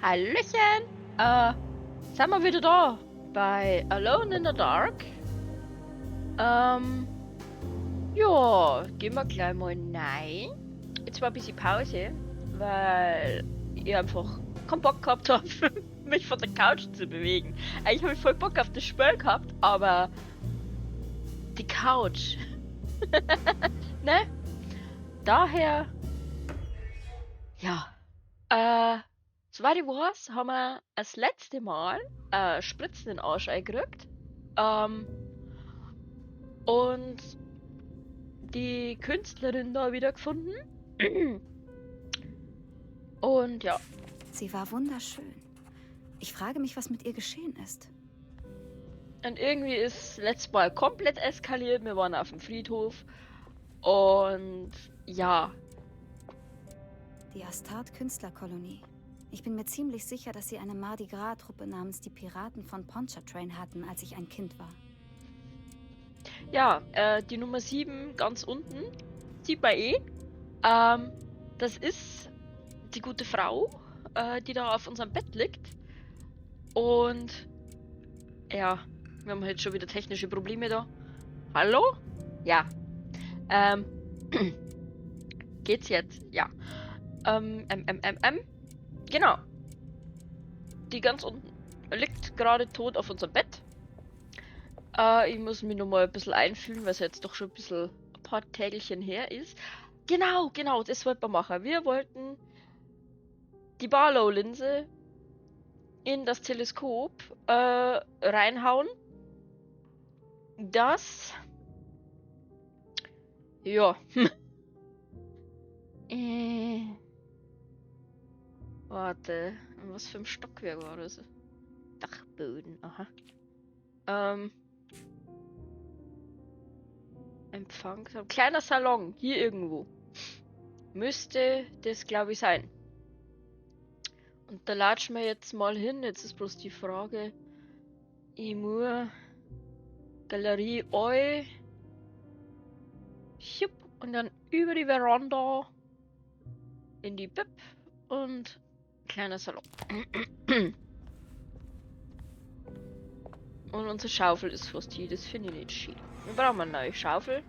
Hallöchen! Sind wir wieder da bei Alone in the Dark. Ja, gehen wir gleich mal rein. Jetzt war ein bisschen Pause, weil ich einfach keinen Bock gehabt hab, mich von der Couch zu bewegen. Eigentlich hab ich voll Bock auf das Spiel gehabt, aber die Couch. Ne? Daher, ja. Soweit ich weiß, haben wir das letzte Mal Spritzen in den Arsch eingekriegt. Und die Künstlerin da wiedergefunden. Und ja. Sie war wunderschön. Ich frage mich, was mit ihr geschehen ist. Und irgendwie ist letztes Mal komplett eskaliert. Wir waren auf dem Friedhof. Und ja. Die Astarte-Künstlerkolonie. Ich bin mir ziemlich sicher, dass sie eine Mardi Gras-Truppe namens die Piraten von Pontchartrain hatten, als ich ein Kind war. Ja, die Nummer 7 ganz unten, sieht man eh. Das ist die gute Frau, die da auf unserem Bett liegt. Und ja, wir haben halt schon wieder technische Probleme da. Hallo? Ja. Geht's jetzt? Ja. M, M, M, M. Genau. Die ganz unten liegt gerade tot auf unserem Bett. Ich muss mich nochmal ein bisschen einfühlen, weil es jetzt doch schon ein bisschen ein paar Tägelchen her ist. Genau, genau, das wollten wir machen. Wir wollten die Barlow-Linse in das Teleskop reinhauen. Das. Ja. Warte, in was für ein Stockwerk war das? Dachboden, aha. Empfang. Kleiner Salon, hier irgendwo. Müsste das, glaub ich, sein. Und da latschen wir jetzt mal hin. Jetzt ist bloß die Frage. Ich muss Galerie Eu. Jupp. Und dann über die Veranda in die Bib und kleiner Salon. Und unsere Schaufel ist fast hier. Das finde ich nicht schön. Wir brauchen eine neue Schaufel.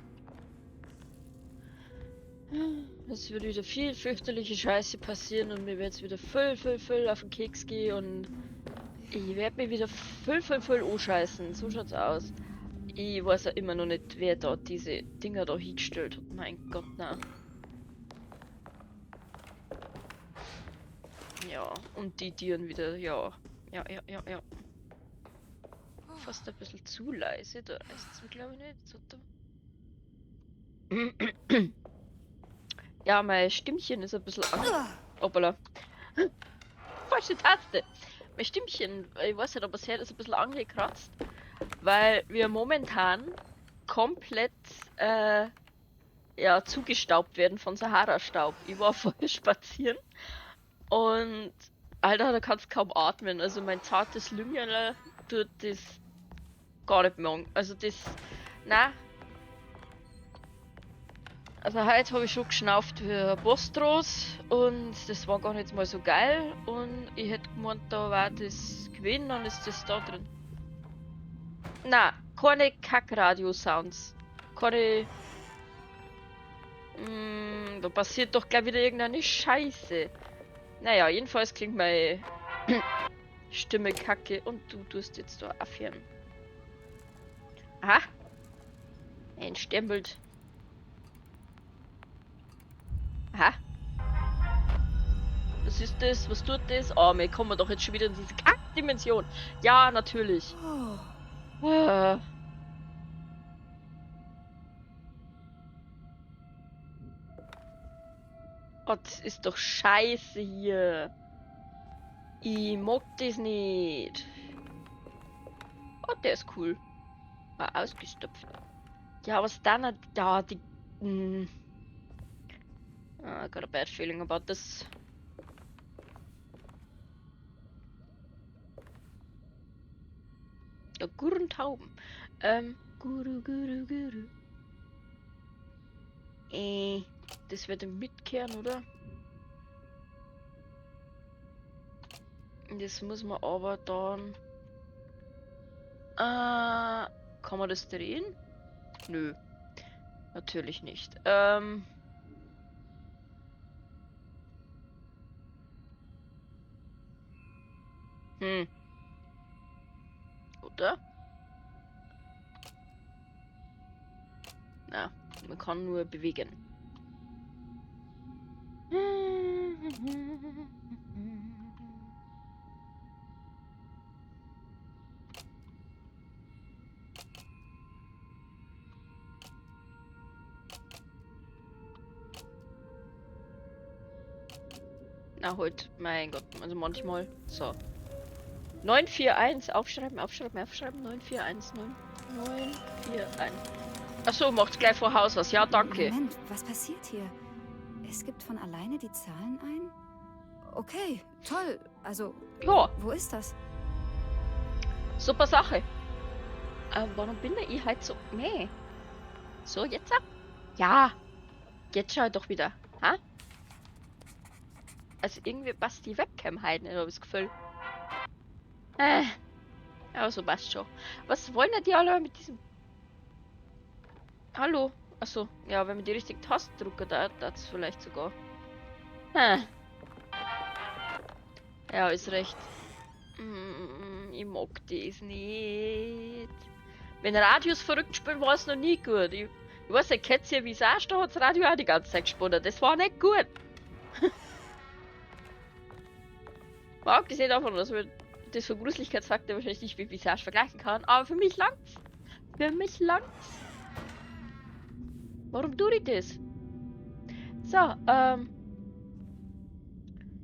Es wird wieder viel fürchterliche Scheiße passieren und mir wird's wieder voll, voll, voll auf den Keks gehen und ich werd mir wieder voll, voll, voll anscheißen. So schaut's aus. Ich weiß ja immer noch nicht, wer da diese Dinger da hingestellt hat. Mein Gott, na. Ja, und die Tieren wieder, ja. Ja, ja, ja, ja. Fast ein bisschen zu leise, da reißt's mir, glaub ich, nicht. So, da. Ja, mein Stimmchen ist ein bisschen an-, Hoppala. Falsche Taste. Mein Stimmchen, ich weiß nicht, ob es her ist, ein bisschen angekratzt, weil wir momentan komplett ja, zugestaubt werden von Sahara-Staub. Ich war vorher spazieren und, Alter, da kannst du kaum atmen. Also mein zartes Lüngerl tut das gar nicht mehr an. Also das, na. Also heute hab ich schon geschnauft wie ein Bostros und das war gar nicht mal so geil und ich hätte gemeint, da war das gewesen, dann ist das da drin. Na, keine Kack-Radio-Sounds. Keine... Da passiert doch gleich wieder irgendeine Scheiße. Naja, jedenfalls klingt meine Stimme kacke und du tust jetzt da aufhören. Aha. Ein Sternbild. Aha. Was ist das? Was tut das? Oh, wir kommen doch jetzt schon wieder in diese Kack-Dimension. Ja, natürlich. Oh. Oh, das ist doch scheiße hier. Ich mag das nicht. Oh, der ist cool. War ausgestopft. Ja, was dann? Da, die. I got a bad feeling about this. Ja, Gurren Tauben. Guru, Guru, Guru. Das wird mitkehren, oder? Das muss man aber dann... Kann man das drehen? Nö. Natürlich nicht. Oder? Na, man kann nur bewegen. Na, heute, mein Gott, also manchmal. So. 941, aufschreiben, aufschreiben, aufschreiben. 941, 9, 9, 4, 1. Achso, macht's gleich vor Haus aus. Ja, danke. Moment, was passiert hier? Es gibt von alleine die Zahlen ein? Okay, toll. Also, ja. Wo ist das? Super Sache. Warum bin ich heute so... Nee. So, jetzt ab? Ja. Jetzt schau ich doch wieder. Ha? Also irgendwie passt die Webcam heute nicht, hab ich das Gefühl. Ja, so passt schon. Was wollen denn die alle mit diesem... Hallo? Achso, ja, wenn man die richtigen Tasten drückt, da das vielleicht sogar. Ja, ist recht. Ich mag das nicht. Wenn Radios verrückt spielen, war es noch nie gut. Ich weiß nicht, kennt ihr, wie es auch steht, hat das Radio auch die ganze Zeit gesponnen. Das war nicht gut. Mal abgesehen davon, dass man das von Gruseligkeitsfaktor wahrscheinlich nicht mit Visage vergleichen kann, aber für mich langt's. Für mich langt's. Warum tue ich das? So,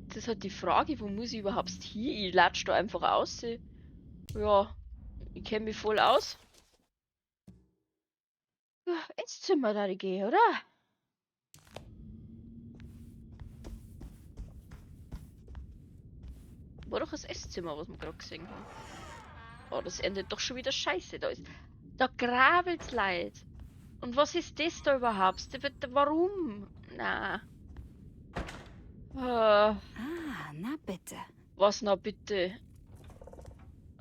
das ist halt die Frage, wo muss ich überhaupt hin? Ich latsch da einfach aus. Ja, ich kenn mich voll aus. Ja, ins Zimmer da ich gehe, oder? War doch das Esszimmer, was wir gerade gesehen haben. Oh, das endet doch schon wieder scheiße. Da ist. Da grabelt's leid. Und was ist das da überhaupt? Warum? Na. Ah, na bitte. Was na bitte?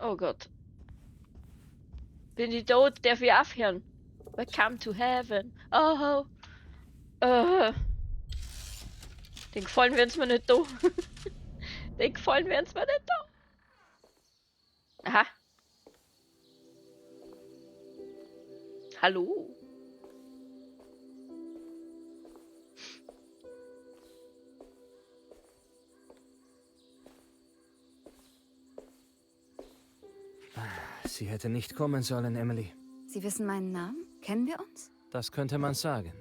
Oh Gott. Bin ich tot? Darf ich aufhören? Welcome to heaven. Oh. Den Gefallen werden's mir nicht da. Den Gefallen werden's mir nicht da. Aha. Hallo. Sie hätte nicht kommen sollen, Emily. Sie wissen meinen Namen? Kennen wir uns? Das könnte man sagen.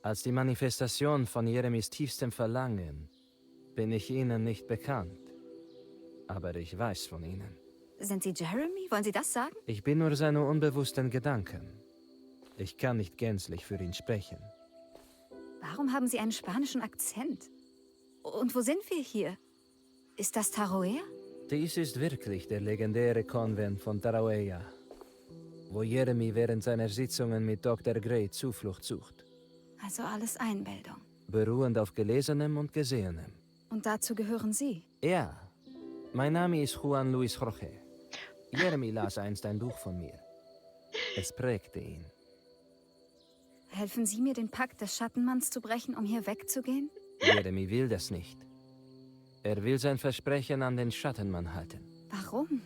Als die Manifestation von Jeremys tiefstem Verlangen bin ich Ihnen nicht bekannt. Aber ich weiß von Ihnen. Sind Sie Jeremy? Wollen Sie das sagen? Ich bin nur seine unbewussten Gedanken. Ich kann nicht gänzlich für ihn sprechen. Warum haben Sie einen spanischen Akzent? Und wo sind wir hier? Ist das Taroea? Dies ist wirklich der legendäre Konvent von Taroea, wo Jeremy während seiner Sitzungen mit Dr. Gray Zuflucht sucht. Also alles Einbildung. Beruhend auf Gelesenem und Gesehenem. Und dazu gehören Sie? Ja. Mein Name ist Juan Luis Jorge. Jeremy las einst ein Buch von mir. Es prägte ihn. Helfen Sie mir, den Pakt des Schattenmanns zu brechen, um hier wegzugehen? Jeremy will das nicht. Er will sein Versprechen an den Schattenmann halten. Warum?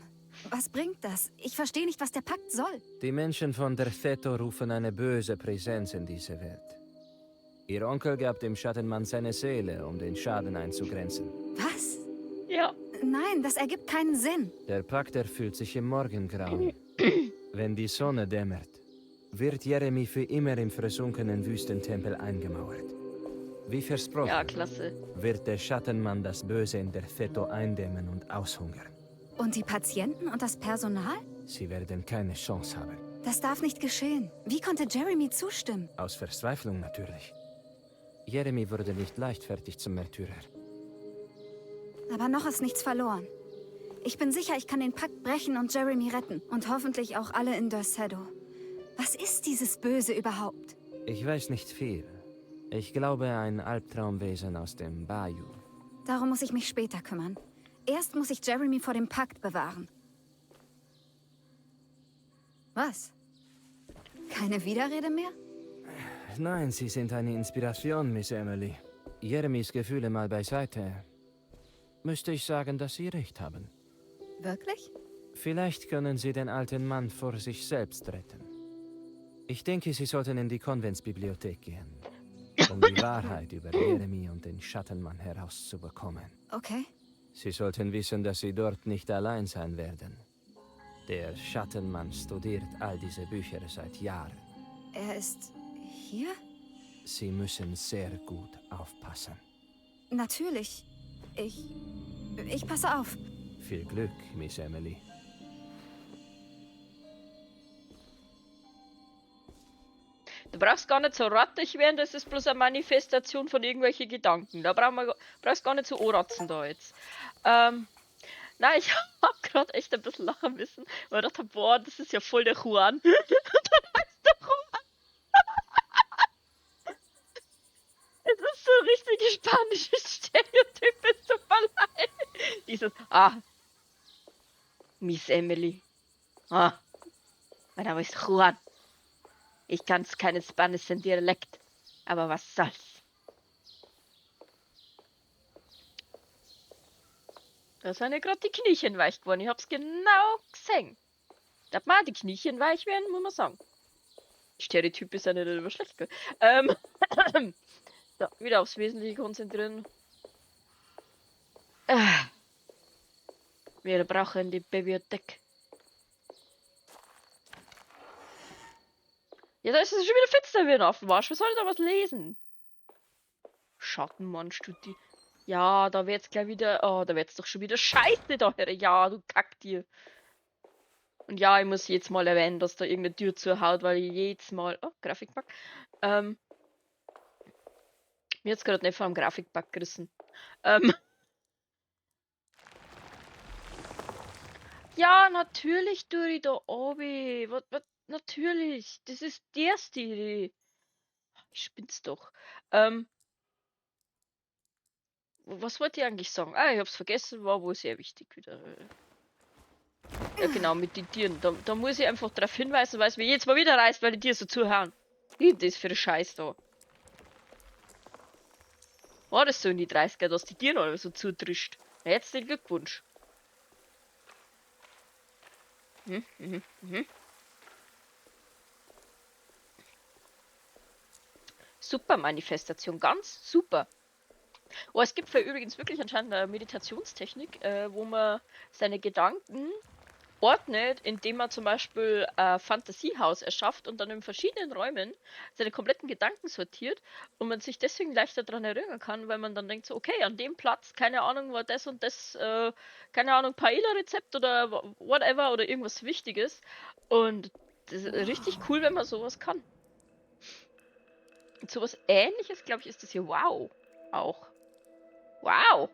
Was bringt das? Ich verstehe nicht, was der Pakt soll. Die Menschen von Derceto rufen eine böse Präsenz in diese Welt. Ihr Onkel gab dem Schattenmann seine Seele, um den Schaden einzugrenzen. Was? Ja. Nein, das ergibt keinen Sinn. Der Pakt erfüllt sich im Morgengrauen. Wenn die Sonne dämmert, wird Jeremy für immer im versunkenen Wüstentempel eingemauert. Wie versprochen, Ja, klasse. wird der Schattenmann das Böse in Derceto eindämmen und aushungern. Und die Patienten und das Personal? Sie werden keine Chance haben. Das darf nicht geschehen. Wie konnte Jeremy zustimmen? Aus Verzweiflung natürlich. Jeremy wurde nicht leichtfertig zum Märtyrer. Aber noch ist nichts verloren. Ich bin sicher, ich kann den Pakt brechen und Jeremy retten. Und hoffentlich auch alle in Derceto. Was ist dieses Böse überhaupt? Ich weiß nicht viel. Ich glaube, ein Albtraumwesen aus dem Bayou. Darum muss ich mich später kümmern. Erst muss ich Jeremy vor dem Pakt bewahren. Was? Keine Widerrede mehr? Nein, Sie sind eine Inspiration, Miss Emily. Jeremys Gefühle mal beiseite. Müsste ich sagen, dass Sie recht haben. Wirklich? Vielleicht können Sie den alten Mann vor sich selbst retten. Ich denke, Sie sollten in die Konventsbibliothek gehen, um die Wahrheit über Jeremy und den Schattenmann herauszubekommen. Okay. Sie sollten wissen, dass Sie dort nicht allein sein werden. Der Schattenmann studiert all diese Bücher seit Jahren. Er ist hier? Sie müssen sehr gut aufpassen. Natürlich. Ich passe auf. Viel Glück, Miss Emily. Du brauchst gar nicht so rattig werden, das ist bloß eine Manifestation von irgendwelchen Gedanken. Da brauchst gar nicht so anratzen da jetzt. Nein, ich hab grad echt ein bisschen lachen müssen, weil ich dachte, boah, das ist ja voll der Juan. Dann heißt der Juan. Es ist so richtig spanisches Stereotyp, es tut mir leid. Dieses, Miss Emily. Ah, mein Name ist Juan. Ich kann keinen spanischen Dialekt, aber was soll's. Da sind ja grad die Kniechen weich geworden. Ich hab's genau gesehen. Dass mal die Kniechen weich werden, muss man sagen. Stereotype sind ja nicht immer schlecht, gell? So, wieder aufs Wesentliche konzentrieren. Wir brauchen die Bibliothek. Ja, da ist es schon wieder finster wie ein Affenmarsch. Was soll ich da was lesen? Schattenmann studiert. Ja, da wird's gleich wieder. Oh, da wird's doch schon wieder scheiße da, Herr. Ja, du Kacktier. Und ja, ich muss jetzt mal erwähnen, dass da irgendeine Tür zuhaut, weil ich jedes Mal. Oh, Grafikbug. Mir hat's grad nicht vor dem Grafikbug gerissen. Ja, natürlich tue ich da obi. Was, natürlich. Das ist die erste Idee. Ich spinn's doch. Was wollte ich eigentlich sagen? Ah, ich hab's vergessen, war wohl sehr wichtig wieder. Ja, genau, mit den Tieren. Da muss ich einfach darauf hinweisen, weil es mir jedes Mal wieder reißt, weil die Tiere so zuhören. Wie ist das für ein Scheiß da? War das so in die 30er, dass die Tiere alle so zutrischt? Na, herzlichen Glückwunsch. Super Manifestation, ganz super. Oh, es gibt für übrigens wirklich anscheinend eine Meditationstechnik, wo man seine Gedanken ordnet, indem man zum Beispiel ein Fantasiehaus erschafft und dann in verschiedenen Räumen seine kompletten Gedanken sortiert und man sich deswegen leichter daran erinnern kann, weil man dann denkt so, okay, an dem Platz, keine Ahnung, war das und das, keine Ahnung, Paella-Rezept oder whatever oder irgendwas Wichtiges. Und das ist richtig cool, wenn man sowas kann. Und sowas Ähnliches, glaub ich, ist das hier. Wow. Auch. Wow.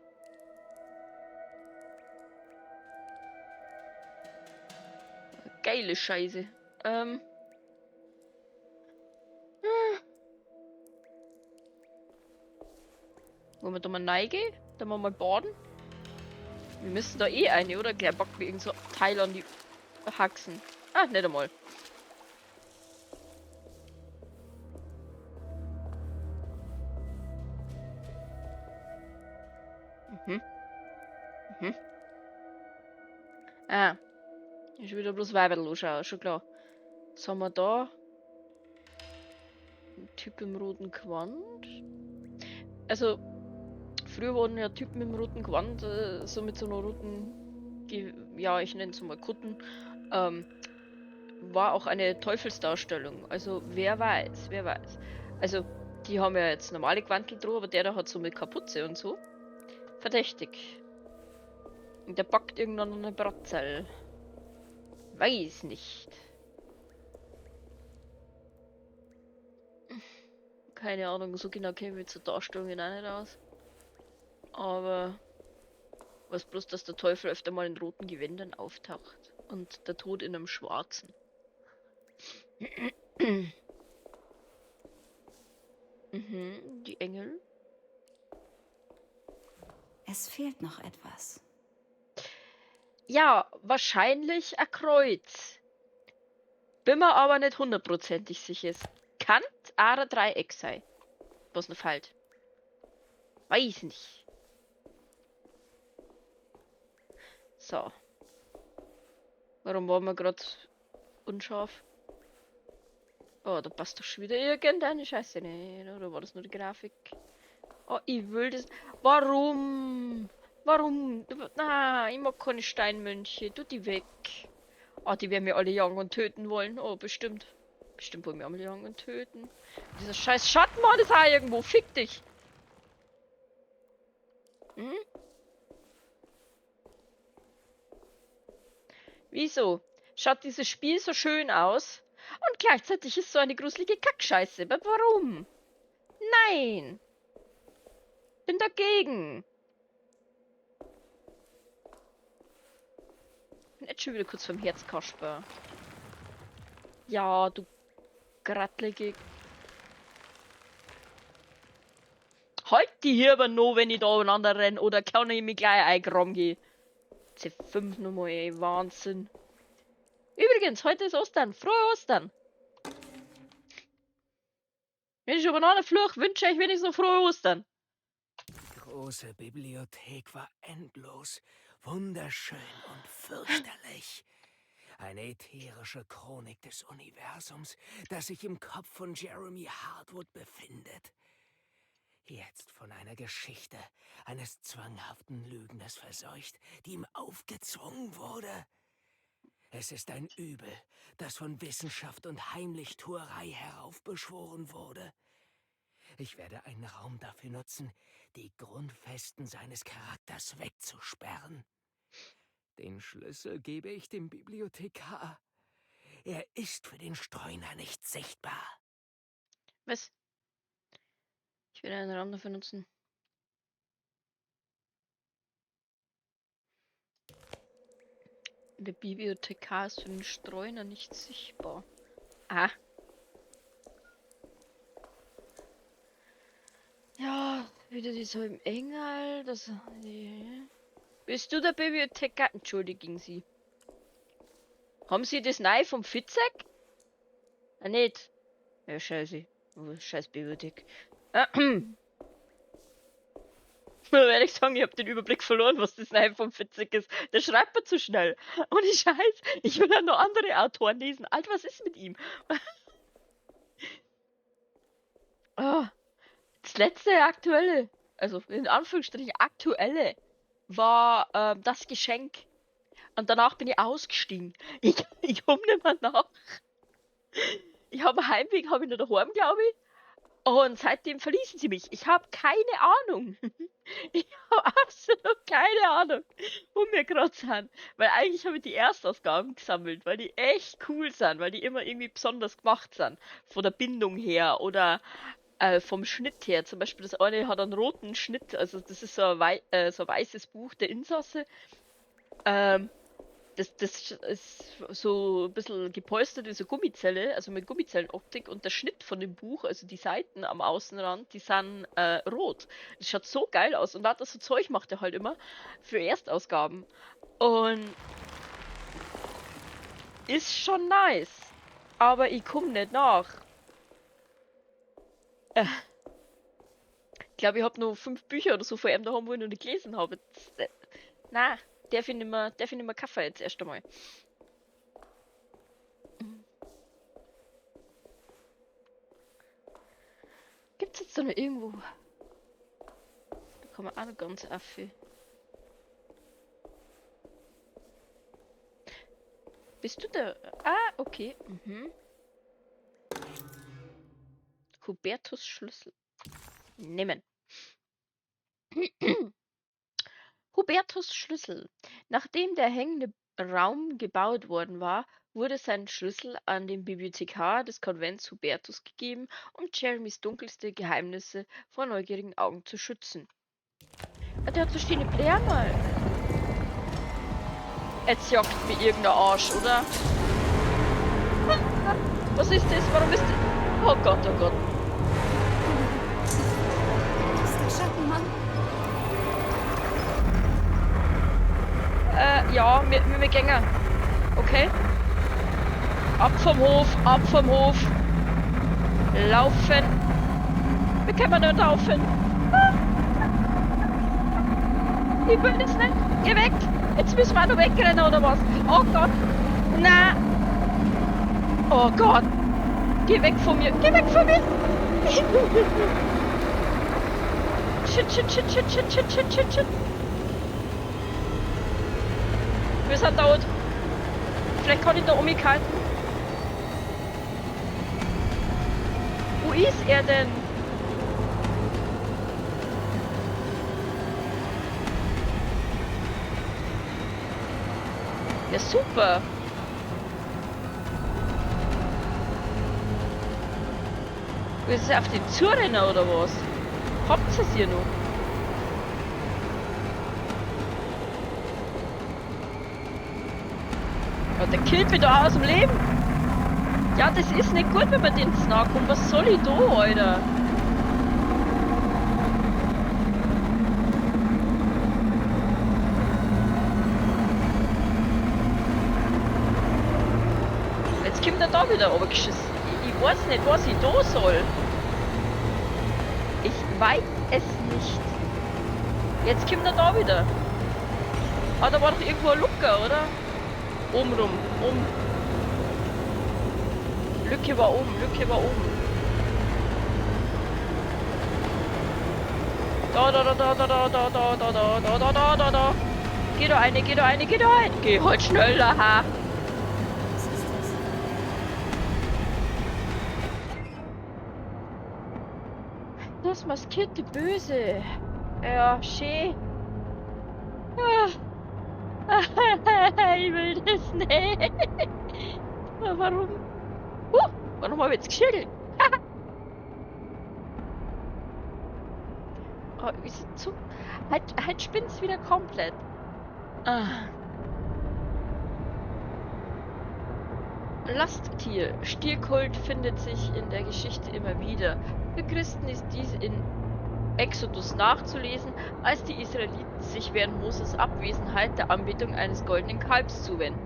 Geile Scheiße. Wollen wir da mal reingehen? Da mal baden? Wir müssen da eh eine, oder? Gleich packt mir irgend so Teil an die Haxen. Ah, nicht einmal. Ah. Ist wieder bloß Weiberl anschauen, schon klar. Was haben wir da? Ein Typ im roten Gewand. Also, früher wurden ja Typen im roten Gewand, so mit so einer roten, ja, ich nenne es mal Kutten, war auch eine Teufelsdarstellung. Also, wer weiß, wer weiß. Also, die haben ja jetzt normale Gewandel drauf, aber der da hat so mit Kapuze und so. Verdächtig. Und der backt irgendwann eine Bratzel. Weiß nicht. Keine Ahnung, so genau käme ich zur Darstellung auch nicht aus. Aber was bloß, dass der Teufel öfter mal in roten Gewändern auftaucht. Und der Tod in einem schwarzen. Die Engel. Es fehlt noch etwas. Ja, wahrscheinlich ein Kreuz. Bin mir aber nicht hundertprozentig sicher. Es kann auch ein Dreieck sein. Was noch fehlt. Weiß nicht. So. Warum waren wir grad unscharf? Oh, da passt doch schon wieder irgendeine Scheiße nicht. Oder war das nur die Grafik? Oh, ich will das. Warum? Warum? Na, ich mag keine Steinmönche. Tu die weg. Oh, die werden mir alle jagen und töten wollen. Oh, bestimmt. Bestimmt wollen wir alle jagen und töten. Dieser scheiß Schattenmann ist auch irgendwo. Fick dich. Hm? Wieso? Schaut dieses Spiel so schön aus? Und gleichzeitig ist so eine gruselige Kackscheiße. Aber warum? Nein! Bin dagegen. Bin jetzt schon wieder kurz vorm Herzkasper. Ja, du grattlige. Halt die hier aber noch, wenn ich da umeinander renne, oder kann ich mich gleich eingraben gehen? C5 nochmal, ey, Wahnsinn. Übrigens, heute ist Ostern. Frohe Ostern! Wenn ich umeinander fluch, wünsche ich wenigstens noch frohe Ostern. Die große Bibliothek war endlos, wunderschön und fürchterlich. Eine ätherische Chronik des Universums, das sich im Kopf von Jeremy Hartwood befindet. Jetzt von einer Geschichte eines zwanghaften Lügners verseucht, die ihm aufgezwungen wurde. Es ist ein Übel, das von Wissenschaft und Heimlichtuerei heraufbeschworen wurde. Ich werde einen Raum dafür nutzen, die Grundfesten seines Charakters wegzusperren. Den Schlüssel gebe ich dem Bibliothekar. Er ist für den Streuner nicht sichtbar. Was? Ich werde einen Raum dafür nutzen. Der Bibliothekar ist für den Streuner nicht sichtbar. Ah. Ja, wieder die so im Engel. Das. Nee. Bist du der Bibliothekar? Entschuldigen Sie. Haben Sie das neu vom Fitzek? Ah, nicht. Ja, scheiße. Oh, scheiß Bibliothek. Werde ich sagen, ich hab den Überblick verloren, was das neu vom Fitzek ist. Der schreibt mir zu schnell. Und ich scheiß, ich will ja noch andere Autoren lesen. Alter, was ist mit ihm? Oh, das letzte aktuelle, also in Anführungsstrichen aktuelle, war das Geschenk. Und danach bin ich ausgestiegen. Ich komm nicht mehr nach. Ich habe einen Heimweg, habe ich noch daheim, glaube ich. Und seitdem verließen sie mich. Ich habe keine Ahnung. Ich habe absolut keine Ahnung, wo wir gerade sind. Weil eigentlich habe ich die Erstausgaben gesammelt, weil die echt cool sind, weil die immer irgendwie besonders gemacht sind. Von der Bindung her oder vom Schnitt her. Zum Beispiel das eine hat einen roten Schnitt, also das ist so ein, so ein weißes Buch der Insasse. Das ist so ein bisschen gepolstert wie so Gummizelle, also mit Gummizellenoptik, und der Schnitt von dem Buch, also die Seiten am Außenrand, die sind rot. Das schaut so geil aus und lauter so Zeug macht er halt immer für Erstausgaben. Und ist schon nice, aber ich komm nicht nach. Ich glaube, ich hab nur 5 Bücher oder so vor ihm daheim, wo ich noch nicht gelesen habe. Na, der findet immer Kaffee jetzt erst einmal. Gibt's jetzt da noch irgendwo? Da kann man auch noch ganz affe. Bist du da? Ah, okay. Mhm. Hubertus Schlüssel. Nehmen. Hubertus Schlüssel. Nachdem der hängende Raum gebaut worden war, wurde sein Schlüssel an den Bibliothekar des Konvents Hubertus gegeben, um Jeremys dunkelste Geheimnisse vor neugierigen Augen zu schützen. Ah, der hat so schöne Blärmal. Jetzt jagt mir irgendein Arsch, oder? Was ist das? Warum ist das? Oh Gott, oh Gott. Das ist der Schattenmann. Ja, wir gehen. Okay. Ab vom Hof, ab vom Hof. Laufen. Wir können nicht laufen. Ich will das nicht. Geh weg. Jetzt müssen wir auch noch wegrennen, oder was? Oh Gott. Na. Oh Gott. Geh weg von mir. Geh weg von mir. Shit, shit, shit, shit, shit, shit, shit, shit, shit. Wir sind tot. Vielleicht kann ich da umhalten. Wo ist er denn? Ja, super. Ist er auf den Zurenner oder was? Habt ihr es hier noch? Ja, der killt mich da aus dem Leben. Ja, das ist nicht gut, wenn man den zu nahe kommt. Was soll ich da, Alter? Jetzt kommt er da wieder runtergeschissen. Ich weiß nicht, was ich da soll. Ich weiß es nicht. Jetzt kommt er da wieder. Ah, da war doch irgendwo eine Lücke, oder? Oben rum. Oben. Lücke war oben, Lücke war oben. Da, da, da, da, da, da, da, da, da, da, da, da, da, da. Geh da eine, geh da eine, geh da eine. Geh halt schneller, ha. Was ist das? Das maskierte Böse. Ja, schön. Ah. Ich will das nicht. Warum? Warum habe ich jetzt geschüttelt? Oh, wieso zu? Halt spinnt's wieder komplett. Ah. Lasttier. Stierkult findet sich in der Geschichte immer wieder. Für Christen ist dies in Exodus nachzulesen, als die Israeliten sich während Moses Abwesenheit der Anbetung eines goldenen Kalbs zuwenden.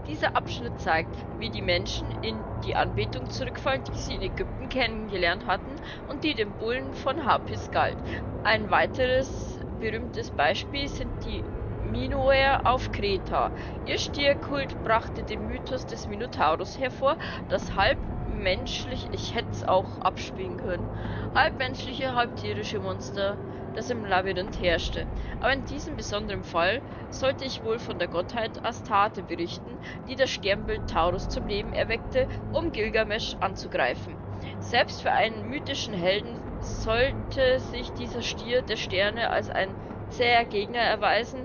Dieser Abschnitt zeigt, wie die Menschen in die Anbetung zurückfallen, die sie in Ägypten kennengelernt hatten und die dem Bullen von Hapis galt. Ein weiteres berühmtes Beispiel sind die Minoer auf Kreta. Ihr Stierkult brachte den Mythos des Minotaurus hervor, das halb menschlich, ich hätte es auch abspielen können, halb menschliche, halb tierische Monster, das im Labyrinth herrschte. Aber in diesem besonderen Fall sollte ich wohl von der Gottheit Astarte berichten, die das Sternbild Taurus zum Leben erweckte, um Gilgamesch anzugreifen. Selbst für einen mythischen Helden sollte sich dieser Stier der Sterne als ein zäher Gegner erweisen,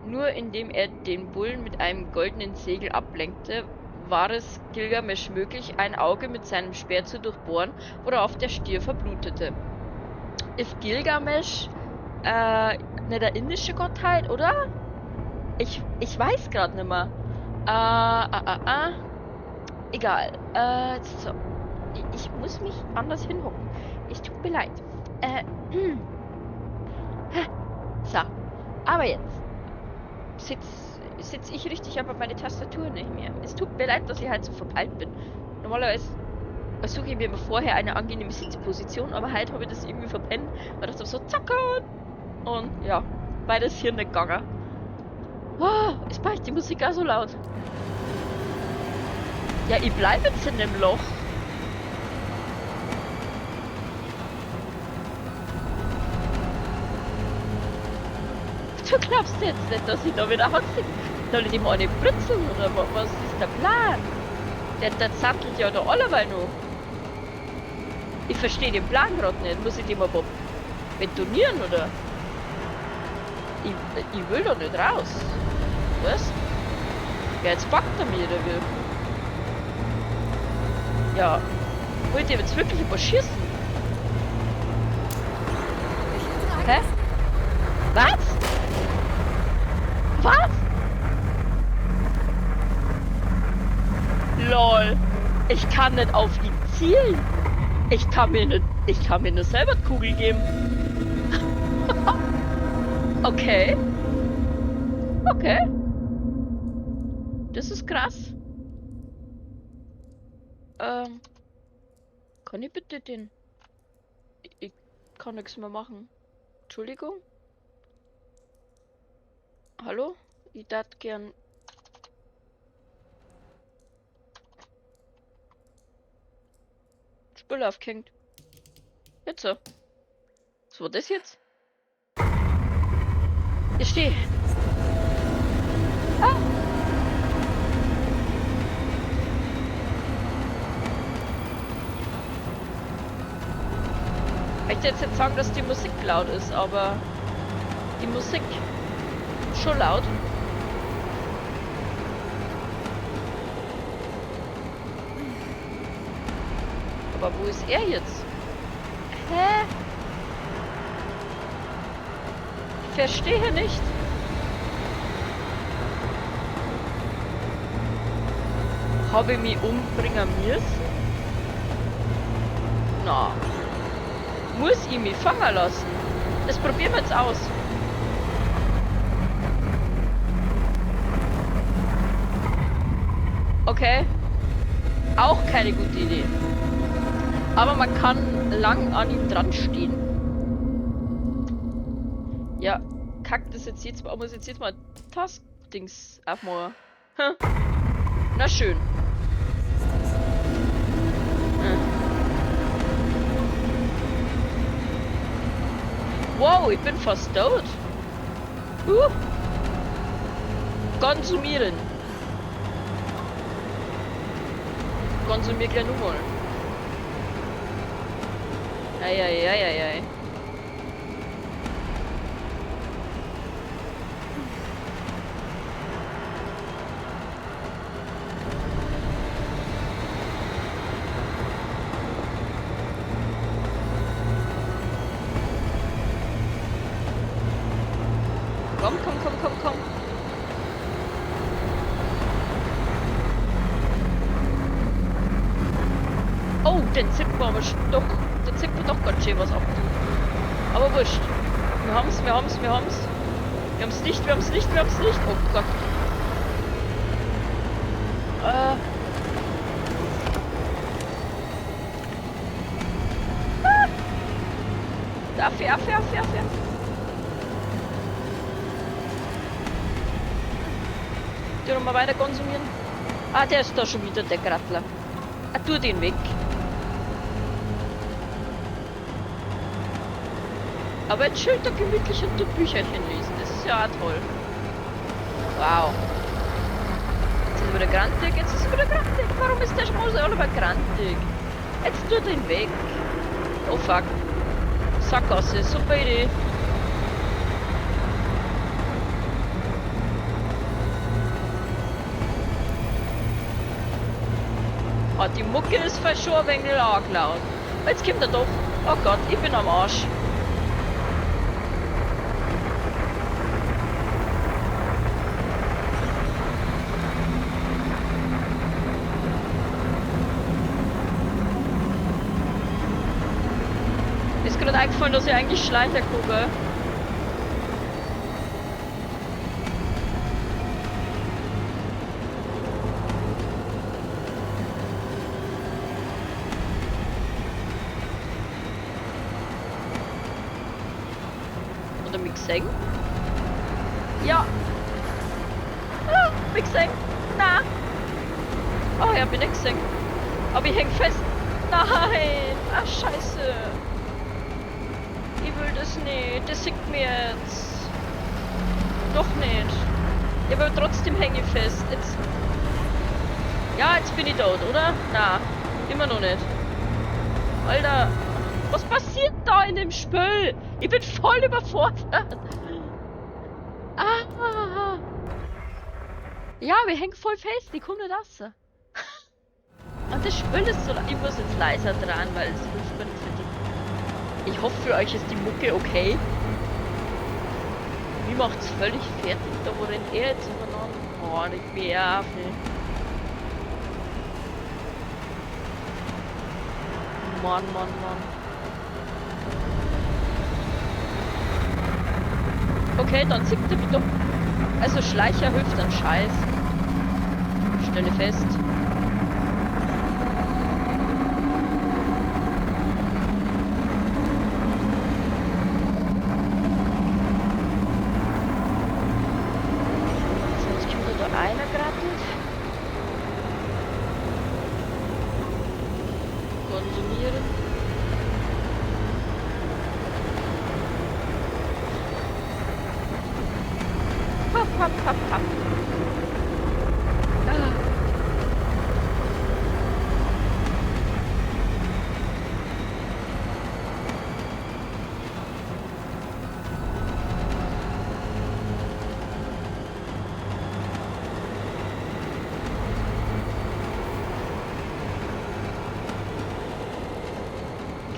nur indem er den Bullen mit einem goldenen Segel ablenkte, war es Gilgamesch möglich, ein Auge mit seinem Speer zu durchbohren, worauf der Stier verblutete. Ist Gilgamesch nicht eine indische Gottheit, oder? Ich weiß gerade nicht mehr. Egal. So. Ich muss mich anders hinhocken. Es tut mir leid. So. Aber jetzt sitz ich richtig, aber meine Tastatur nicht mehr. Es tut mir leid, dass ich halt so verpeilt bin. Normalerweise suche ich mir immer vorher eine angenehme Sitzposition, aber heute habe ich das irgendwie verpennt. Weil ich dachte so, zack! Und ja, beides hier nicht gegangen. Oh, ist bei die Musik auch so laut. Ja, ich bleibe jetzt in dem Loch. Du glaubst jetzt nicht, dass ich da wieder ausziehe. Soll ich dem eine britzeln oder was ist der Plan? Der zattelt ja da alleweil noch. Ich verstehe den Plan gerade nicht. Muss ich dem aber betonieren oder? Ich will da nicht raus. Was? Ja, jetzt packt er mich oder wie? Ja. Wollt ihr jetzt wirklich überschießen? Hä? Was? Was? LOL. Ich kann nicht auf ihn zielen. Ich kann mir nicht, ich kann mir nur selber die Kugel geben. Okay. Okay. Das ist krass. Kann ich bitte den... Ich kann nichts mehr machen. Entschuldigung? Hallo? Ich darf gern... Spiel aufgehängt. Jetzt so. Was war das jetzt? Ich stehe. Ah! Ich möchte jetzt nicht sagen, dass die Musik laut ist, aber die Musik schon laut. Aber wo ist er jetzt? Hä? Ich verstehe nicht. Habe ich mich umbringen müssen? Na. Muss ich mich fangen lassen? Das probieren wir jetzt aus. Okay. Auch keine gute Idee. Aber man kann lang an ihm dran stehen. Ja, kack das jetzt jetzt mal. Muss jetzt jetzt mal Task-Dings aufmachen. Hm. Na schön. Hm. Wow, ich bin fast tot. Konsumieren. Konsumier gleich nochmal. Eieieiei. Komm, komm, komm, komm, komm. Oh, den zippt man aber doch. Den zippt man doch ganz schön was ab. Aber wurscht. Wir haben's, wir haben's, wir haben's. Wir haben's nicht, wir haben's nicht, wir haben's nicht. Oh Gott. Ah. Affe, Affe, Affe, Affe. Den mal weiter konsumieren. Ah, der ist da schon wieder, der Grattler. Ah, tu den weg. Aber jetzt schön da gemütlich und du Bücherchen lesen. Das ist ja auch toll. Wow. Jetzt ist er wieder grantig. Jetzt ist er wieder grantig. Warum ist der Schmose alle grantig? Jetzt tut den weg. Oh fuck. Sackgasse. Super Idee. Ah, die Mucke ist schon ein wenig arg laut. Jetzt kommt er doch. Oh Gott, ich bin am Arsch. Mir ist gerade eingefallen, dass ich eigentlich Schleicher gucke. Oder mich gesehen? Ja. Ah, mich gesehen. Na. Oh ja, bin ich gesehen. Aber ich häng fest. Nein. Ach, scheiße. Ich will das nicht. Das sieht mir jetzt. Doch nicht. Ja, aber trotzdem hänge ich fest. Jetzt. Ja, jetzt bin ich tot, oder? Na, immer noch nicht. Alter. Was passiert da in dem Spiel? Ich bin voll überfordert. Ah. Ja, wir hängen voll fest. Ich komme nicht raus. Und das Spiel ist so... Ich muss jetzt leiser dran, weil es hilft mir nichts für die... Ich hoffe, für euch ist die Mucke okay. Mir macht's völlig fertig. Da wo rennt er jetzt übereinander? Oh, nicht mehr. Mann, Mann, Mann. Okay, dann zickt er mich doch. Also Schleicher hilft ein Scheiß. Stelle fest. So, jetzt kommt da einer gerattelt. Konsumieren. Hopp, hopp, hopp, hopp. Ah.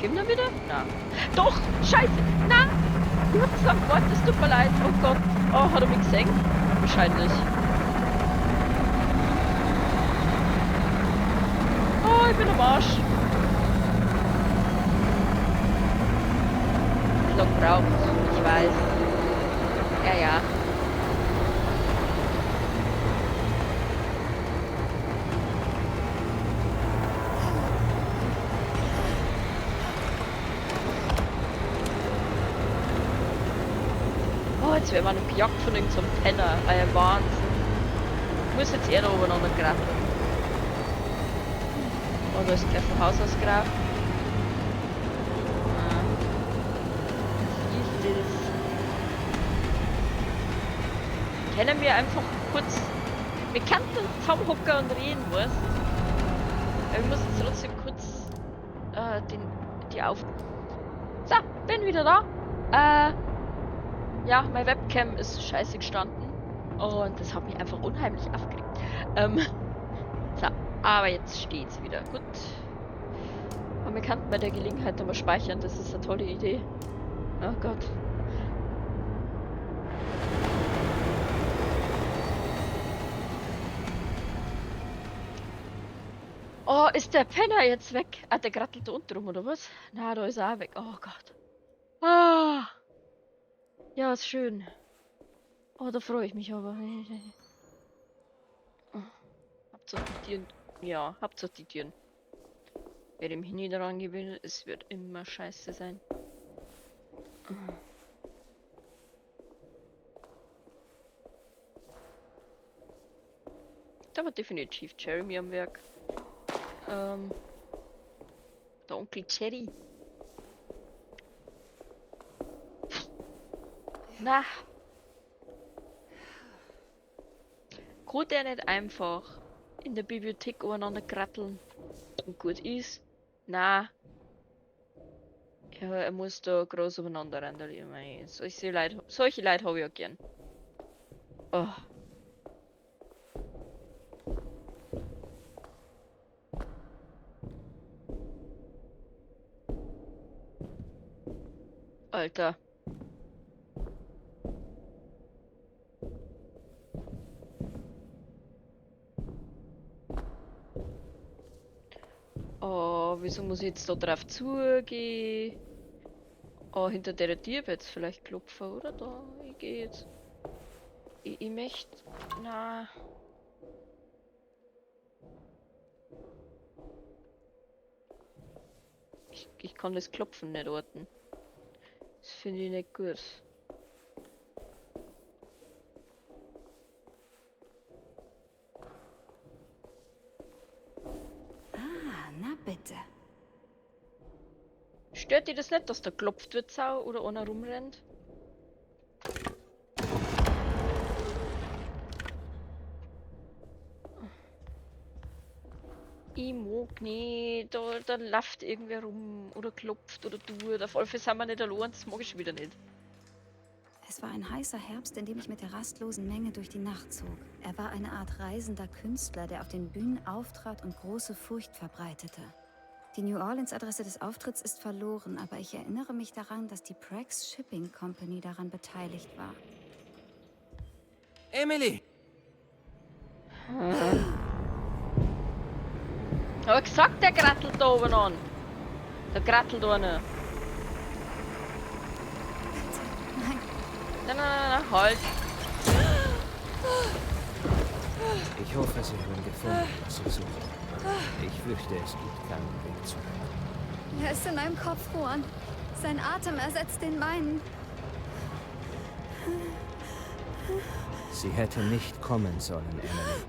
Kommt er wieder? Na. Doch! Scheiße! Na! Ich hab gesagt, Gott, es tut mir leid. Oh Gott. Oh, hat er mich gesehen? Wahrscheinlich. Oh, ich bin am Arsch. Wie lange braucht? Ich weiß. Ja, ja. Oh, jetzt werden wir noch gejagt von irgendeinem Penner. Ein Wahnsinn. Ich muss jetzt eher da oben noch geraten. Oh, da ist gleich von Haus aus gelaufen. Ah. Was ist das? Können wir einfach kurz... Wir könnten uns zusammenhocken und reden, weißt du? Ich muss jetzt trotzdem kurz die auf... So, bin wieder da. Ja, meine Webcam ist scheiße gestanden. Und das hat mich einfach unheimlich aufgeregt. So, aber jetzt steht's wieder. Gut. Aber wir könnten bei der Gelegenheit nochmal speichern. Das ist eine tolle Idee. Oh Gott. Oh, ist der Penner jetzt weg? Ah, der grattelt da unten rum, oder was? Na, da ist er auch weg. Oh Gott. Ah. Ja, ist schön. Oh, da freue ich mich aber. Hauptsache die Tieren. Ja, Hauptsache die Tieren. Wer dem nie daran gewöhnt, es wird immer scheiße sein. Da war definitiv Jeremy am Werk. Der Onkel Jerry. Na. Kann der nicht einfach in der Bibliothek umeinander kratteln und gut ist? Na. Ja, er muss da groß umeinander rennen. Solche Leute hab ich ja gern. Oh. Alter. Oh, wieso muss ich jetzt da drauf zugehen? Oh, hinter der Tür wird's vielleicht klopfen, oder? Da, ich geh jetzt. Ich möchte. Na. Ich kann das Klopfen nicht orten. Das finde ich nicht gut. Ah, na bitte. Stört dir das nicht, dass da geklopft wird, Sau, oder einer rumrennt? Ich mag nicht, da läuft irgendwer rum oder klopft oder tut. Auf alle Fälle sind wir nicht allein, das mag ich schon wieder nicht. Es war ein heißer Herbst, in dem ich mit der rastlosen Menge durch die Nacht zog. Er war eine Art reisender Künstler, der auf den Bühnen auftrat und große Furcht verbreitete. Die New Orleans-Adresse des Auftritts ist verloren, aber ich erinnere mich daran, dass die Prax Shipping Company daran beteiligt war. Emily! Hab ich gesagt, der krattelt da oben an. Da krattelt einer. Nein. Nein, nein, nein, nein, halt. Ich hoffe, Sie haben gefunden, was Sie suchen. Ich fürchte, es gibt keinen Weg zurück. Er ist in meinem Kopf, Juan. Sein Atem ersetzt den meinen. Sie hätte nicht kommen sollen, Emily.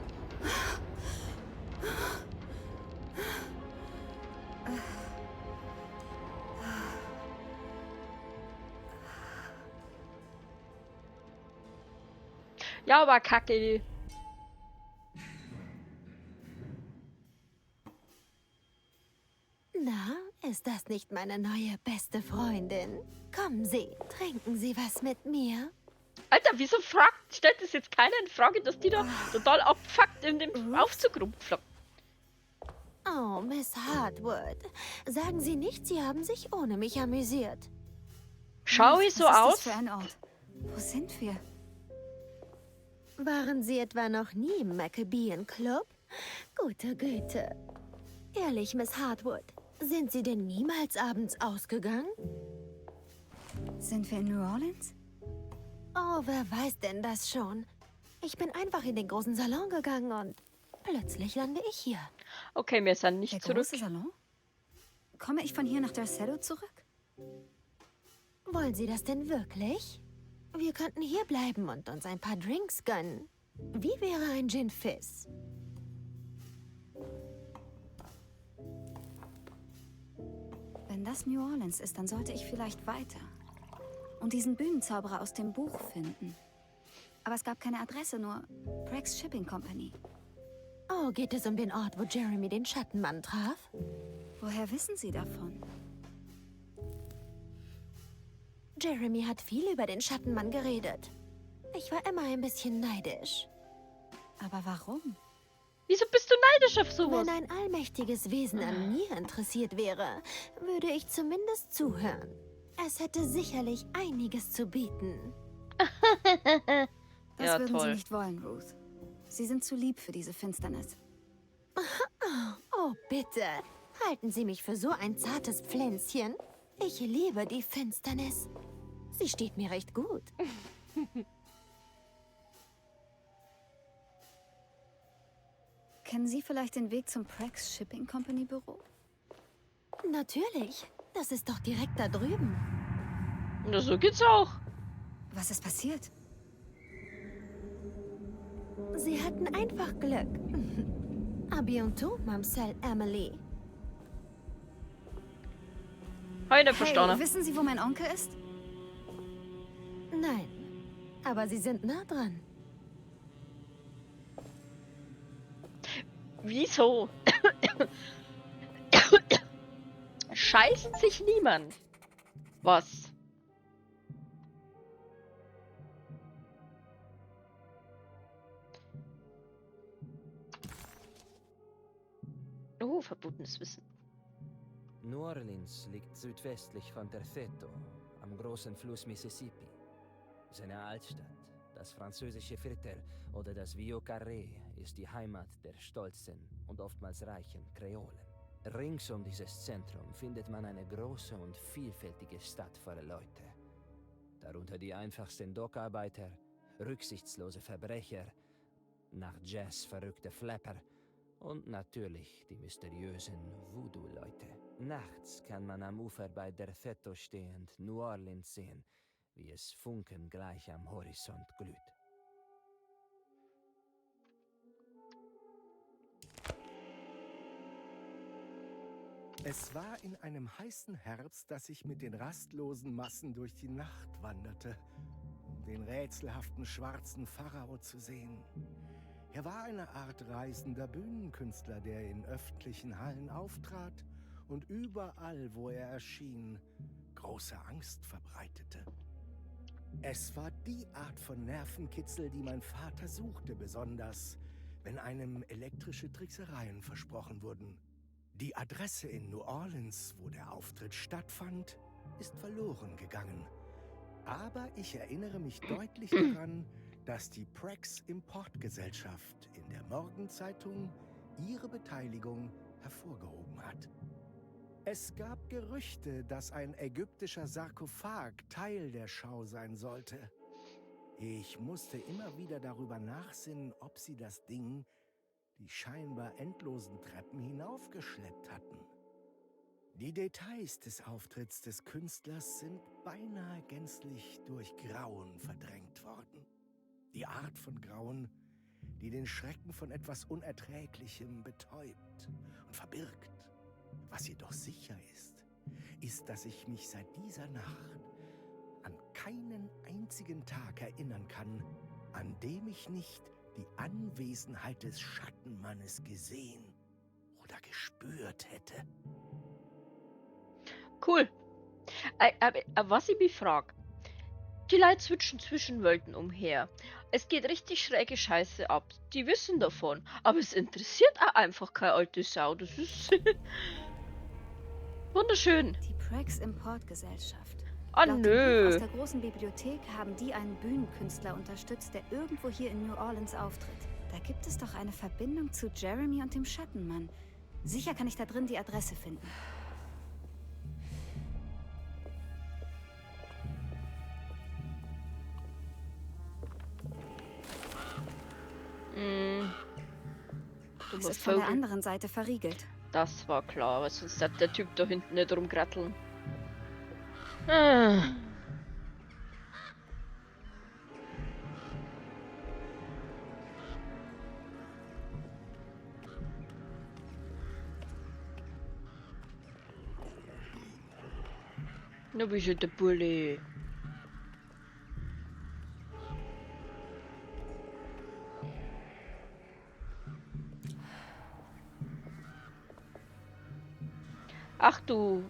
Ja, aber kacke. Na, ist das nicht meine neue beste Freundin? Kommen Sie, trinken Sie was mit mir? Alter, wieso fragt, stellt das jetzt keiner in Frage, dass die da total abfuckt in dem Aufzug rumflockt? Oh, Miss Hartwood, sagen Sie nicht, Sie haben sich ohne mich amüsiert. Schau ich so Was ist aus? das für ein Ort? Wo sind wir? Waren Sie etwa noch nie im Maccabean Club? Gute Güte. Ehrlich, Miss Hartwood, sind Sie denn niemals abends ausgegangen? Sind wir in New Orleans? Oh, wer weiß denn das schon? Ich bin einfach in den großen Salon gegangen und plötzlich lande ich hier. Okay, wir sind nicht Der zurück. große Salon? Komme ich von hier nach Derceto zurück? Wollen Sie das denn wirklich? Wir könnten hier bleiben und uns ein paar Drinks gönnen. Wie wäre ein Gin Fizz? Wenn das New Orleans ist, dann sollte ich vielleicht weiter. Und diesen Bühnenzauberer aus dem Buch finden. Aber es gab keine Adresse, nur Prex Shipping Company. Oh, geht es um den Ort, wo Jeremy den Schattenmann traf? Woher wissen Sie davon? Jeremy hat viel über den Schattenmann geredet. Ich war immer ein bisschen neidisch. Aber warum? Wieso bist du neidisch auf sowas? Wenn ein allmächtiges Wesen an mir interessiert wäre, würde ich zumindest zuhören. Es hätte sicherlich einiges zu bieten. Das Ja, würden toll. Sie nicht wollen, Ruth. Sie sind zu lieb für diese Finsternis. Oh, bitte. Halten Sie mich für so ein zartes Pflänzchen? Ich liebe die Finsternis. Sie steht mir recht gut. Kennen Sie vielleicht den Weg zum Prex Shipping Company Büro? Natürlich. Das ist doch direkt da drüben. Na, so geht's auch. Was ist passiert? Sie hatten einfach Glück. A bientôt, Mamselle Emily. Hab ich nicht Hey, verstanden. wissen Sie, wo mein Onkel ist? Nein, aber Sie sind nah dran. Wieso? Scheißt sich niemand. Was? Oh, verbotenes Wissen. New Orleans liegt südwestlich von Derceto, am großen Fluss Mississippi. Seine Altstadt, das französische Viertel oder das Vieux Carré ist die Heimat der stolzen und oftmals reichen Kreolen. Rings um dieses Zentrum findet man eine große und vielfältige Stadt voller Leute. Darunter die einfachsten Dockarbeiter, rücksichtslose Verbrecher, nach Jazz verrückte Flapper und natürlich die mysteriösen Voodoo-Leute. Nachts kann man am Ufer bei Derceto stehend New Orleans sehen, wie es funkengleich am Horizont glüht. Es war in einem heißen Herbst, dass ich mit den rastlosen Massen durch die Nacht wanderte, um den rätselhaften schwarzen Pharao zu sehen. Er war eine Art reisender Bühnenkünstler, der in öffentlichen Hallen auftrat und überall, wo er erschien, große Angst verbreitete. Es war die Art von Nervenkitzel, die mein Vater suchte, besonders wenn einem elektrische Tricksereien versprochen wurden. Die Adresse in New Orleans, wo der Auftritt stattfand, ist verloren gegangen. Aber ich erinnere mich deutlich daran, dass die Prex Importgesellschaft in der Morgenzeitung ihre Beteiligung hervorgehoben hat. Es gab Gerüchte, dass ein ägyptischer Sarkophag Teil der Schau sein sollte. Ich musste immer wieder darüber nachsinnen, ob sie das Ding, die scheinbar endlosen Treppen hinaufgeschleppt hatten. Die Details des Auftritts des Künstlers sind beinahe gänzlich durch Grauen verdrängt worden. Die Art von Grauen, die den Schrecken von etwas Unerträglichem betäubt und verbirgt. Was jedoch sicher ist, ist, dass ich mich seit dieser Nacht an keinen einzigen Tag erinnern kann, an dem ich nicht die Anwesenheit des Schattenmannes gesehen oder gespürt hätte. Cool. Was ich mich frag, die Leute switchen zwischen Welten umher. Es geht richtig schräge Scheiße ab. Die wissen davon. Aber es interessiert auch einfach keine alte Sau. Das ist wunderschön. Die Prex Importgesellschaft. Ah, Laut dem Buch nö. Aus der großen Bibliothek haben die einen Bühnenkünstler unterstützt, der irgendwo hier in New Orleans auftritt. Da gibt es doch eine Verbindung zu Jeremy und dem Schattenmann. Sicher kann ich da drin die Adresse finden. Dummer Es ist von der Vogel. anderen Seite verriegelt. Das war klar, weil sonst hat der Typ da hinten nicht rumgratteln. Ah. Na, wie ist der Bulle? Ach du,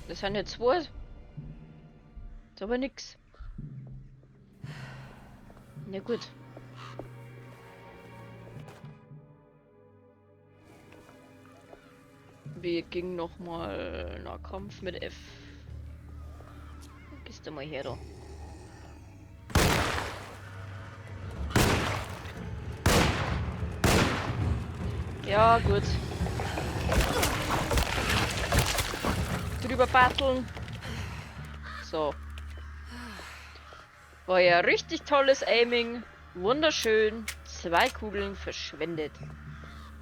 das sind ja zwei. Das ist aber nix. Na gut. Wir gingen nochmal Nahkampf mit F. Gehst du mal her da. Ja, gut. Drüber batteln. So. War ja richtig tolles Aiming. Wunderschön. 2 Kugeln verschwendet.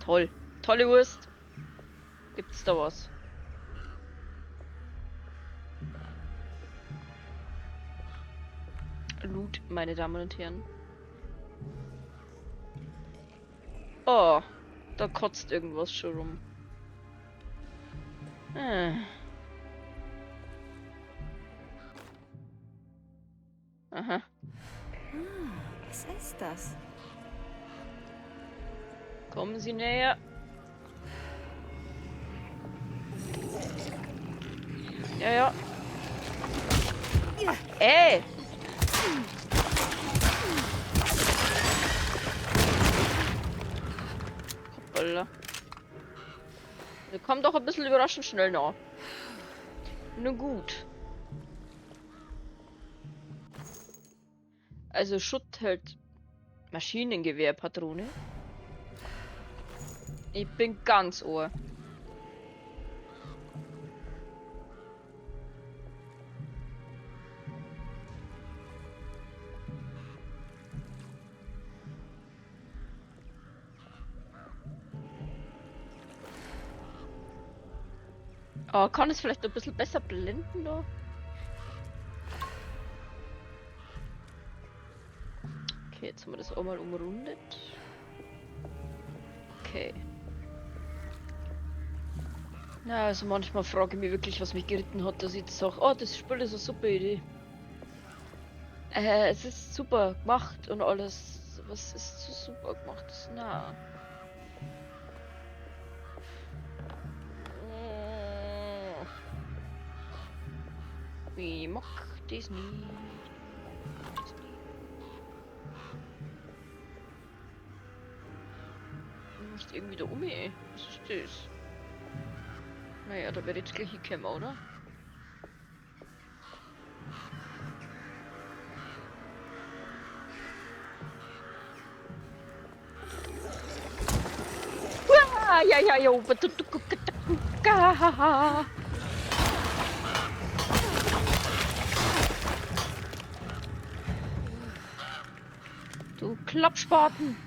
Toll. Tolle Wurst. Gibt's da was? Loot, meine Damen und Herren. Oh, da kotzt irgendwas schon rum. Aha. Ah, was ist das? Kommen Sie näher. Ja, ja. Ey! Hoppala. Wir kommen doch ein bisschen überraschend schnell nach. Nun gut. Also Schutt hält Maschinengewehrpatrone. Ich bin ganz ohr. Oh, kann es vielleicht ein bisschen besser blenden da? Okay, jetzt haben wir das auch mal umrundet. Okay. Na, also manchmal frage ich mich wirklich, was mich geritten hat, dass ich jetzt sag, oh, das Spiel ist eine super Idee. Es ist super gemacht und alles. Was ist so super gemacht? Na. Ich mag das nicht. Das nicht. Ich muss irgendwie da um. Was ist das? Naja, da werde ich jetzt gleich hinkommen, oder? Uah, ja, ja, ja, Klappspaten.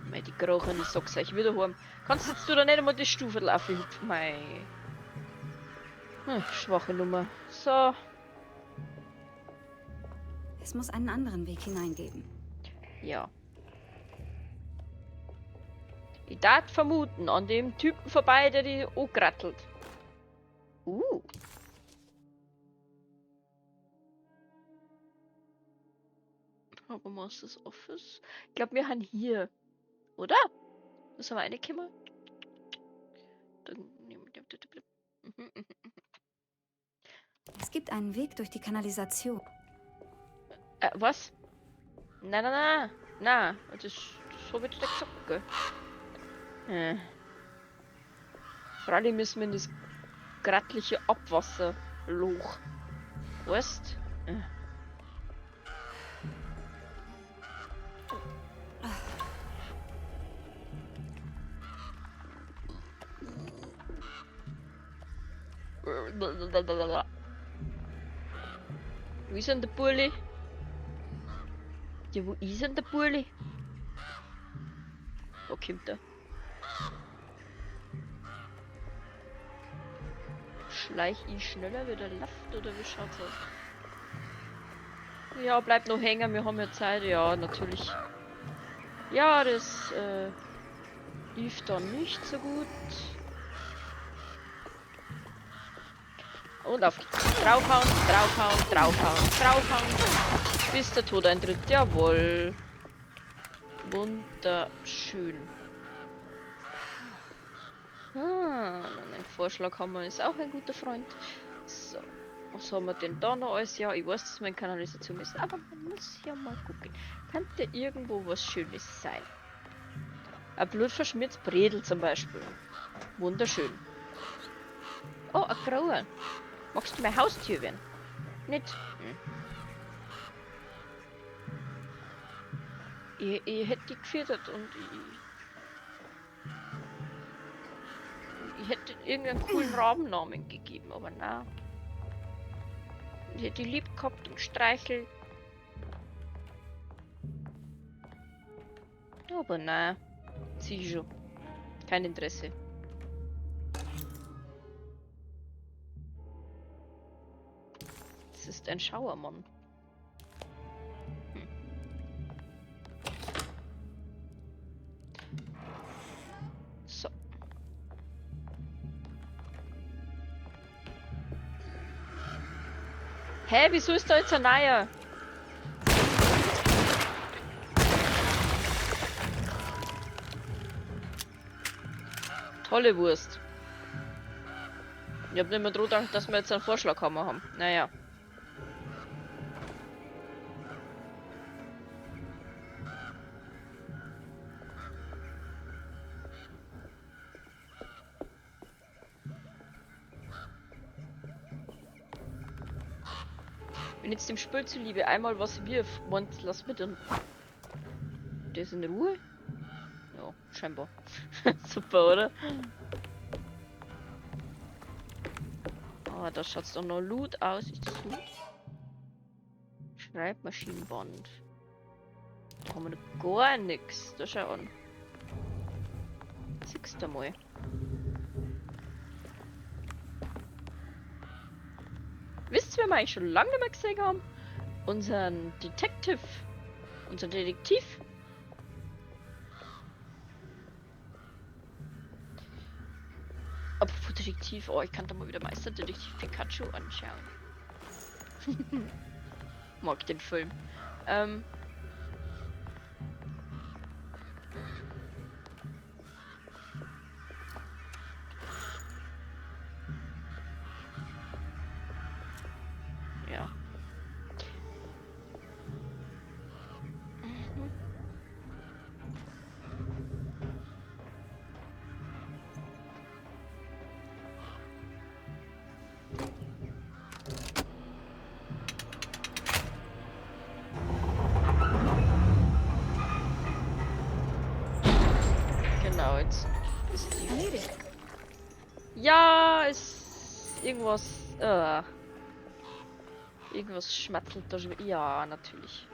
Mei, die Krochen, ich sag's euch wieder heim. Kannst jetzt du da nicht einmal die Stufe hüpfen? Mei. Schwache Nummer. So. Es muss einen anderen Weg hineingeben. Ja. Ich darf vermuten, an dem Typen vorbei, der die angrattelt. Harbor Masters Office. Ich glaub, wir haben hier. Oder? Was haben wir reingekommen? Es gibt einen Weg durch die Kanalisation. Was? Nein, nein, nein. Nein, das hab ich jetzt nicht gesagt, gell? Freilich müssen wir in das grattliche Abwasserloch. Weißt? Wo ist denn der Burli? Ja, wo ist denn der Burli? Wo kommt er? Schleich ich schneller wie der Laft oder wie schaut's aus? Ja, bleib noch hängen, wir haben ja Zeit. Ja, natürlich. Ja, das lief dann nicht so gut. Und auf geht's. Draufhauen, draufhauen, draufhauen, draufhauen. Bis der Tod eintritt. Jawohl. Wunderschön. Ah, ein Vorschlag haben wir, ist auch ein guter Freund. So, was haben wir denn da noch alles? Ja, ich weiß, dass man in Kanalisation ist, aber man muss ja mal gucken. Könnte irgendwo was Schönes sein. Ein blutverschmiertes Bredel zum Beispiel. Wunderschön. Oh, ein grauer. Magst du mein Haustier werden? Nicht? Hm. Ich hätte die gefüttert und ich hätte irgendeinen coolen Rabennamen gegeben, aber na. Ich hätte die lieb gehabt und gestreichelt. Aber na, zieh schon. Kein Interesse. Das ist ein Schauermann. So. Hä, wieso ist da jetzt ein neuer? Tolle Wurst. Ich hab nicht mehr dran gedacht, dass wir jetzt einen Vorschlaghammer haben. Naja. Wenn jetzt dem Spiel zuliebe einmal was wirf, und lass mit und der ist in Ruhe? Ja, scheinbar. Super, oder? Ah, da schaut's doch noch Loot aus. Ist das Loot? Schreibmaschinenband. Da haben wir noch gar nix. Da schau an. Siehst du mal. Wisst ihr, wen wir eigentlich schon lange nicht mehr gesehen haben? Unseren Detective. Unseren Detektiv. Apropos Detektiv, oh, ich kann da mal wieder Meisterdetektiv Pikachu anschauen. Mag den Film. Ja. Irgendwas. Irgendwas schmatzelt da schon. Ja, natürlich.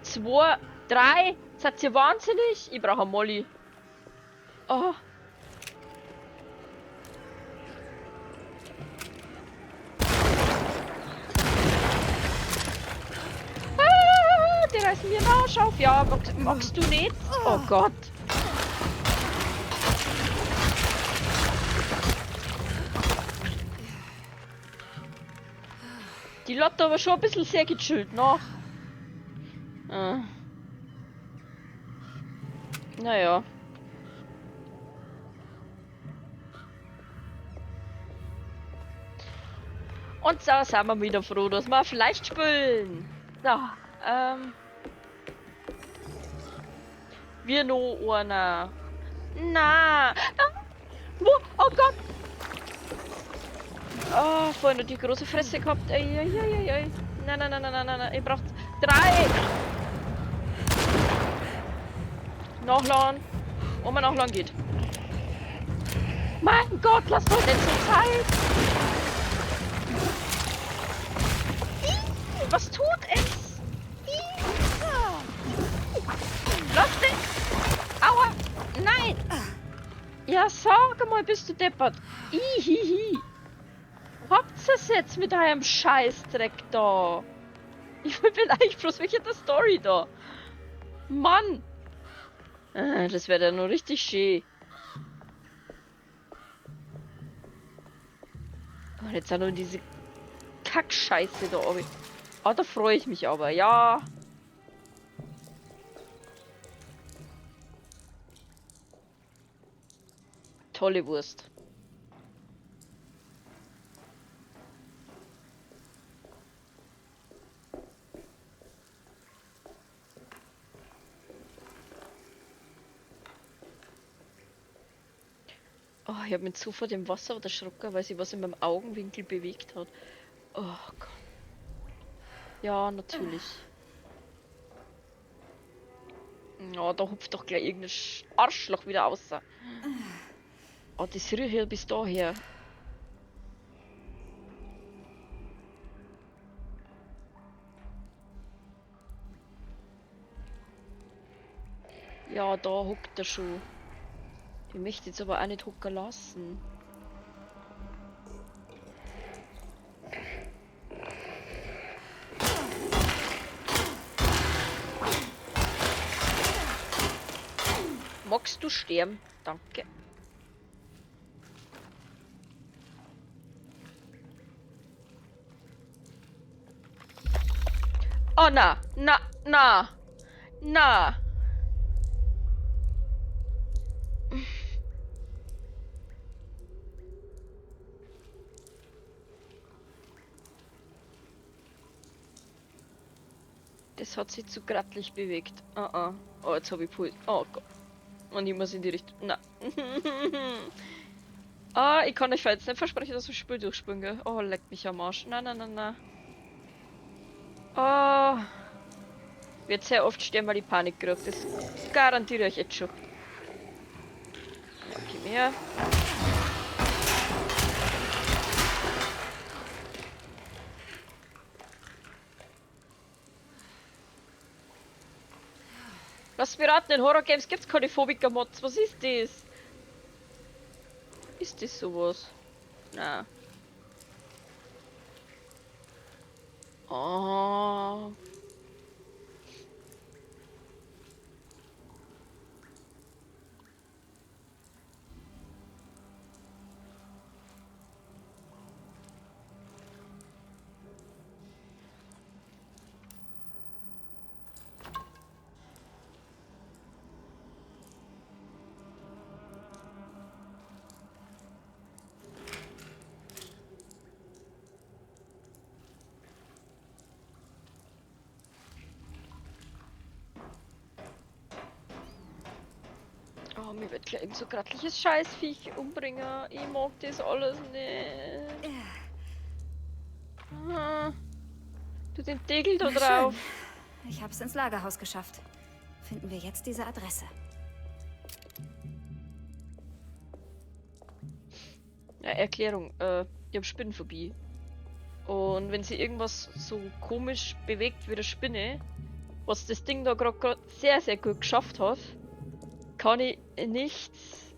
2, 3. Seid ihr wahnsinnig? Ich brauche eine Molly. Oh. Ah, die reißen mir den Arsch auf. Ja, magst du nicht? Oh Gott. Die Lotte aber schon ein bisschen sehr gechillt noch. Naja. Und so sind wir wieder froh, dass wir vielleicht spielen. So, wir noch einer. Na. Ah, wo? Oh Gott. Oh, vorhin noch die große Fresse gehabt. Ei, ei, ei, ei, ei. Nein, nein, nein, nein, nein, nein. Ich brauch 3. Nachladen. Wo man nachladen geht. Mein Gott, lass doch nicht so Zeit. Was tut es? Lass dich! Aua! Nein! Ja, sag mal, bist du deppert. Ihihi. Habt ihr's jetzt mit eurem Scheißdreck da? Ich bin eigentlich bloß welche der Story da. Mann! Das wäre ja nur richtig schön. Und jetzt auch noch diese Kackscheiße da oben. Oh, da freue ich mich aber, ja. Tolle Wurst. Oh, ich hab mich zu vor dem Wasser erschrocken, weil sich was in meinem Augenwinkel bewegt hat. Oh Gott. Ja, natürlich. Ja, da hupft doch gleich irgendein Arschloch wieder raus. Oh, das rührt hier bis daher. Ja, da hockt er schon. Ich möchte jetzt aber auch nicht hocken lassen. Magst du sterben? Danke. Oh na, na, na, na. Das hat sich zu grattlich bewegt. Ah, ah. Oh, jetzt hab ich Puls. Oh Gott. Und ich muss in die Richtung. Na. Ah, ich kann euch jetzt nicht versprechen, dass ich das Spiel durchspielen, gell? Oh, leck mich am Arsch. Na, na, na, na. Oh. Wird sehr oft sterben, weil ich Panik krieg. Das garantiere ich euch jetzt schon. Okay, mehr. Was Piraten in Horror Games gibt's keine Phobiker-Mods. Was ist das? Ist das sowas? Na. Oh. Oh, mir wird gleich irgend so grattliches Scheißviech umbringen. Ich mag das alles nicht. Ah, du den Deckel da drauf. Schön. Ich hab's ins Lagerhaus geschafft. Finden wir jetzt diese Adresse. Ja, Erklärung. Ich hab Spinnenphobie. Und wenn sie irgendwas so komisch bewegt wie eine Spinne, was das Ding da grad sehr, sehr gut geschafft hat, kann ich nichts.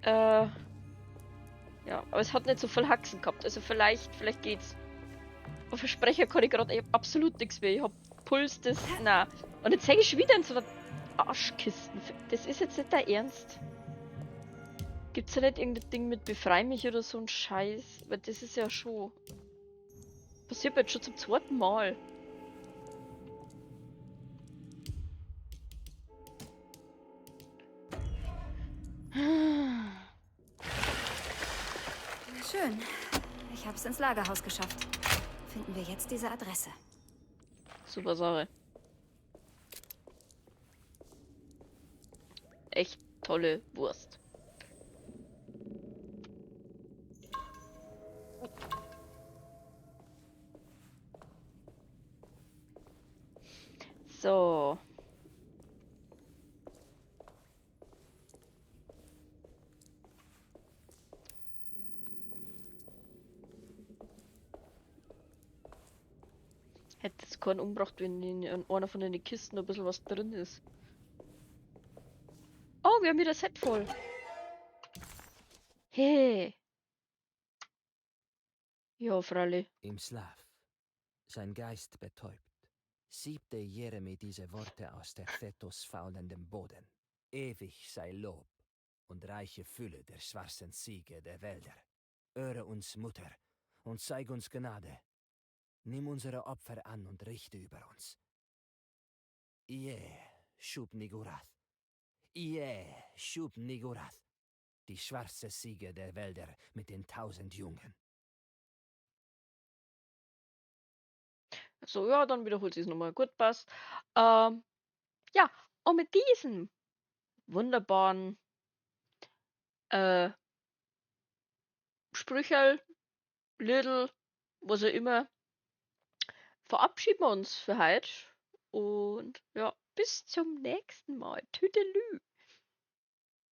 Ja, aber es hat nicht so viel Haxen gehabt. Also vielleicht geht's. Aber Versprecher kann ich gerade absolut nichts mehr. Ich hab Puls, das. Na. Und jetzt hänge ich schon wieder in so einer Arschkisten. Das ist jetzt nicht der Ernst. Gibt's da nicht irgendein Ding mit Befrei mich oder so ein Scheiß? Weil das ist ja schon. Passiert mir jetzt schon zum zweiten Mal. Schön. Ich hab's ins Lagerhaus geschafft. Finden wir jetzt diese Adresse. Super Sache. Echt tolle Wurst. So. Hätte es keinen umgebracht, wenn in einer von den Kisten ein bisschen was drin ist. Oh, wir haben wieder Set voll. Hey. Ja, Fralli. Im Schlaf, sein Geist betäubt, siebte Jeremy diese Worte aus der Thetos faulendem Boden. Ewig sei Lob und reiche Fülle der schwarzen Ziege der Wälder. Höre uns, Mutter, und zeig uns Gnade. Nimm unsere Opfer an und richte über uns. Ie, Shub Niggurath. Ie, Shub Niggurath. Die schwarze Ziege der Wälder mit den 1000 Jungen. So, ja, dann wiederholt sie es nochmal. Gut, passt. Ja, und mit diesem wunderbaren Sprüchel, Lidl, was auch immer, verabschieden wir uns für heute. Und ja, bis zum nächsten Mal. Tüdelü.